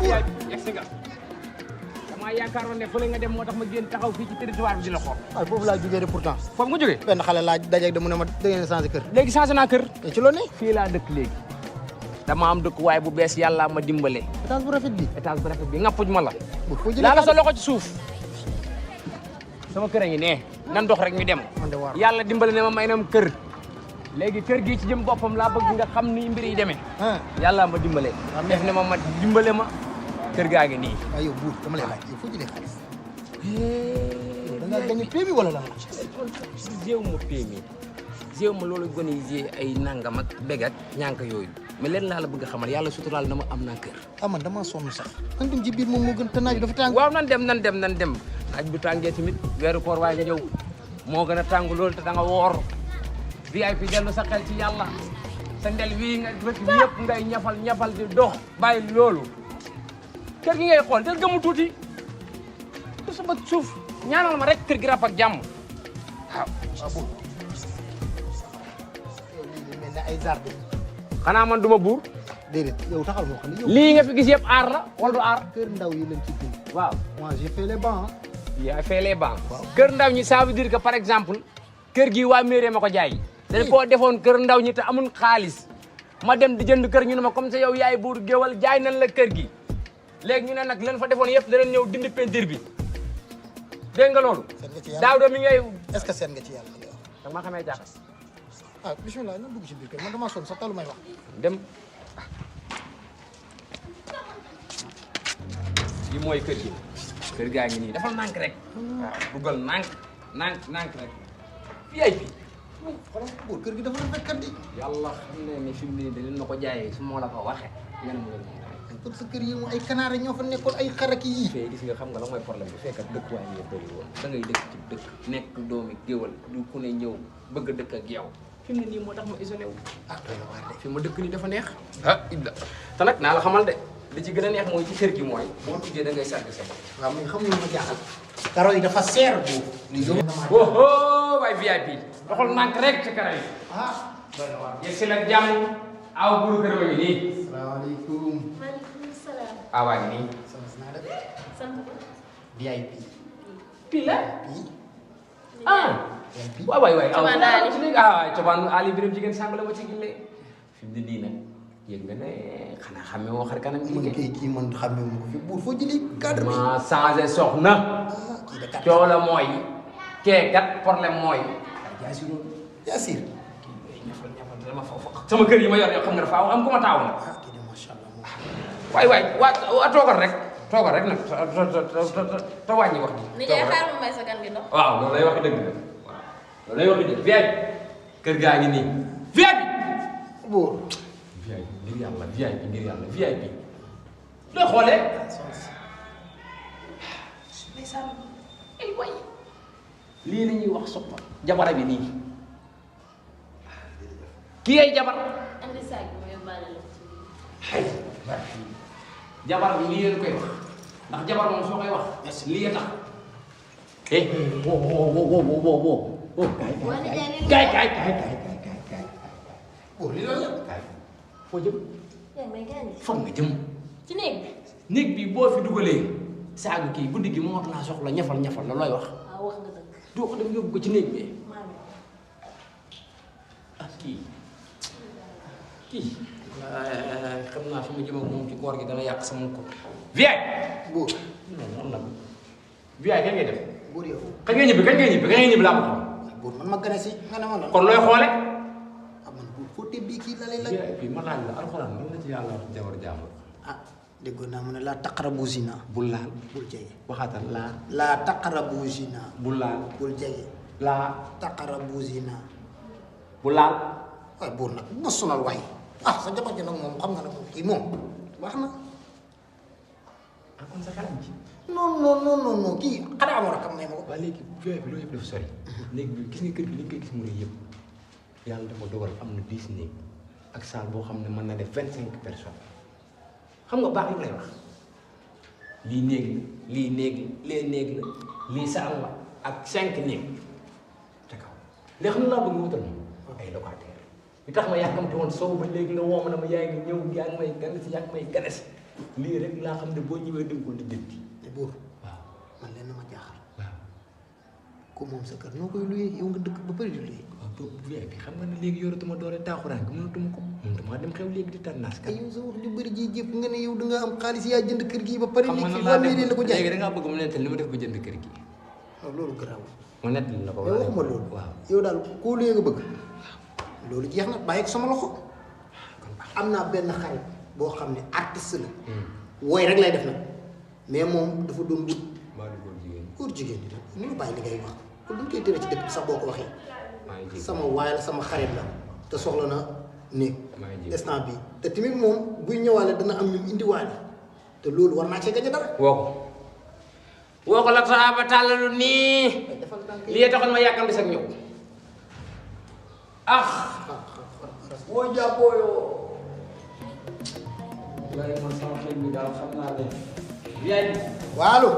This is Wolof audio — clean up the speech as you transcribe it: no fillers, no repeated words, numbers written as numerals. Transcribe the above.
Biaye yegsi nga damaa yaakaaroon ne fële nga dem moo tax ma génn taxaw fii ci territoire bi di la xool. waaw foofu laa jógee de pourtant. foofu nga jógee. benn xale laa dajeeg de mu ne ma da ngeen changé kër. léegi changé naa kër. te ci loolu ne. fii laa dëkk léegi. dama am dëkkuwaay bu bees yàlla ma dimbale. étage bu rafet bi. étage bu rafet bi ngappuj ma la. bu foo jëlee laala sa loxo ci suuf. sama kër a ngi ne nan dox rek ñu dem. man de waar yàlla dimbale ne ma may nam kër. léegi kër gi ci jëm boppam laa bëgg nga xam ni mbir yi demee. yàlla ma dimbale. def ne ma dimbale ma kër gaa ngi nii. waaw yow buur dama lay laaj yow foo jëlee xaalis. da ngaa gagné PMI wala lan. jéew ma PMI jéew ma loolu gën a ay nangam ak bég ak ñànk yooyu mais leen laa la bëgg a xamal yàlla suturaal na ma am naa kër. ah man damaa sonn sax. man dem ci biir moom moo gën te naaj bi dafa tàng. waaw nan dem naaj bu tàngee tamit weeru koor waaye nga ñëw moo gën a tàng loolu te da nga woor VIP dellu sa xel ci yàlla sa ndel wii nga rek yëpp ngay ñafal di dox bàyyi loolu kër gi ngay xool del gëmu tuuti du sa bët suuf ñaanal ma rek kër gi rap ak jàmm waaw. waaw buur yow lii mel ne ay jardin. xanaa man duma buur. déedéet yow taxal moo xam ne yow. lii nga fi gis yëpp aar la wala du aar. kër ndaw yi lañ ci bind. waaw moi j'ai fait les bancs. yaa fait les bancs. kër ndaw ñi ça veut dire que par exemple kër gi waa mairie ma ko jaay. dañ koo defoon kër ndaw ñi te amul xaalis ma dem di jënd kër ñu ne ma comme ça yow yaay buur géwal jaay nañ la kër gi léegi ñu ne nag leen fa defoon yëpp danañ ñëw dindi peinture bi dégg nga loolu. seet nga ci yàlla daaw do mi ngay. est-ce que seet nga ci yàlla yow. da ma xamee jaaxal. ah bisimilah nan dugg ci biir kër man damaa sonn sax talu may wax. dem. li mooy kër gi kër gaa ngi nii dafa nànk rek. waaw dugal nànk rek VIP. buur kër gi dafa rafet kat di. yàlla xam ne ni fi mu ne dañ na ko jaayee su ma la ko waxee. nga ne ma la kon sa kër yi moom ay kanaara ñoo fa nekkoon ay xaraki yii. fee gis nga xam nga la mooy problème bi fekkat dëkkuwaay yi bëri woon da ngay dëkk ci dëkk nekk doomi géwal du ku ne ñëw bëgg a dëkk ak yow fi mu ne nii moo tax ma isolé wu. ah doy na waar de. fi ma dëkk nii dafa neex. ah Ibda te nag naa la xamal de li ci gën a neex mooy ci kër gi mooy boo duggee da ngay sàrdi sa bopp. waaw mais xam nga lu ma jaaxal. karo yi dafa seer bu. li yow oh waay VIP doxal nànk rek ci kara yi. ah doy na waar. yegg si la jàmm aw buru kër ma ngi nii. salaamaaleykum. maaleykum salaam. awaa ngi nii. sama si naa def. sant ko. VIP. pile la. VIP. ah. VIP. waay waay waay. Cobaan Ali. Cobaan Ali biram jigéen sàng la ma ci gille. fi mu ne nii nag yëg nga ne xanaa xamee woo xar kanam gi. man kay kii man xamee ma ko fi buur foo jëlee cadre bi. ma changé soxna. kii de kat. coow la mooy. kee kat problème mooy. ay jaasi loolu. Yaasir. kii ngay ñafal dama fa sama kër yi ma yor yow xam nga dafa am ku ma taaw na. ah kii de macha allah moom. waay waa toogal rek nag te wàññi wax ji. ni ngay xaar mu may sa gan gi ndox. waaw loolu lay wax dëgg la waaw loolu lay wax dëgg VIP kër gaa ngi nii VIP. buur. VIP ngir yàlla VIP looy xoolee. ndeysaan ay way lii la ñuy wax soxna jabara bi nii kii ay jabar. andi saag bi ma yóbbaale la ci biir. ay jabar bi lii leen koy wax ndax jabar moom soo koy wax lii ya tax wo kaay buur li loolu la. kaay foo jëm yaa ngi may gaañee. fan nga jëm ci néeg bi. néeg bi boo fi dugalee saagu kii guddi gi moo laa soxla ñafal la looy wax waaw wax nga dëgg. doo ko dem yóbbu ko ci néeg bi maa ngi ak kii kii xam naa fi mu jëm ak moom ci koor gi dana yàq sama ko viay buur non non viay kañ ngay def buur yow kañ ngay ñibbi laa ko xam buur man ma gën a si nga ne ma lan kon looy xoole ah man buur foo tebbii kii la lay laaj viay bi ma laaj la alxuraan lan la ci yàlla wax jabar jàmbur ah déggoon naa mu ne laa taqrabu zina bul laal bul jege waxaatal laa taqrabu zina bul laal bul jege laa taqrabu zina bul laal waaye buur nag bu ma sonal waay ah sa jabar ji nag moom xam nga ne moom kii moom baax na ah kon sa xalam ci non kii xanaa amoon ak am may ma ko waa léegi viay bi loolu yëpp dafa sori léegi bi gis nga kër gi li nga koy gis mu rëy yëpp yàlla dafa dogal am na 10 néeg ak salle boo xam ne mën na def 25 personnes xam nga baax li lay wax lii néeg la lii néeg la lee néeg la lii saal la ak 5 néeg te kaw léegi xam na laa bëgg nga wutal moom ay locataire li tax ma yàkkamte woon soow ba léegi la woo ma ne ma yaa ngi ñëw yaa ngi may gane si yaa ngi may gane si lii rek laa xam ne boo ñëwee dem ko lijjanti te buur waaw man leen na ma jaaxal waaw ko moom sa kër noo koy luyee yow nga dëkk ba bëri di luyee waaw boobu vie bi xam nga ne léegi yoratuma doole taaxuraan gi mënatuma ko mënatuma dem xew léegi di tànnaas ay yow sa wax ju bëri ji jëpp nga ne yow da nga am xaalis yaa jënd kër gi ba pare xam nga léegi nan fi laa famille la ko jaay léegi da ngaa bëgg mu nettal li ma def ba jënd kër gi non loolu garaaw ma nettal la ko yow waxuma loolu waaw yow daal koo luyee nga bëgg loolu jeex na bàyyi ko sama loxo am naa benn xarit boo xam ne artiste la wooy rek lay def nag mais moom dafa doon wut maa ngi góor jigéen góor jigéen ñi nag ni nga bàyyi li ngay wax kon duñ koy tere ci dëkk bi sax boo ko waxee maa ngi jéem sama waay la sama xarit la te soxla na néeg maa ngi jéem instant bi te tamit moom buy ñëwaale dana am ñum indiwaale te loolu war naa cee gañe dara woo ko la saaba tàllalu nii defal tànk lii taxoon ma yàkkam di sag ñëw boo jàppoo yoo waaye man sama xel mi daal xam naa ne yaay waalo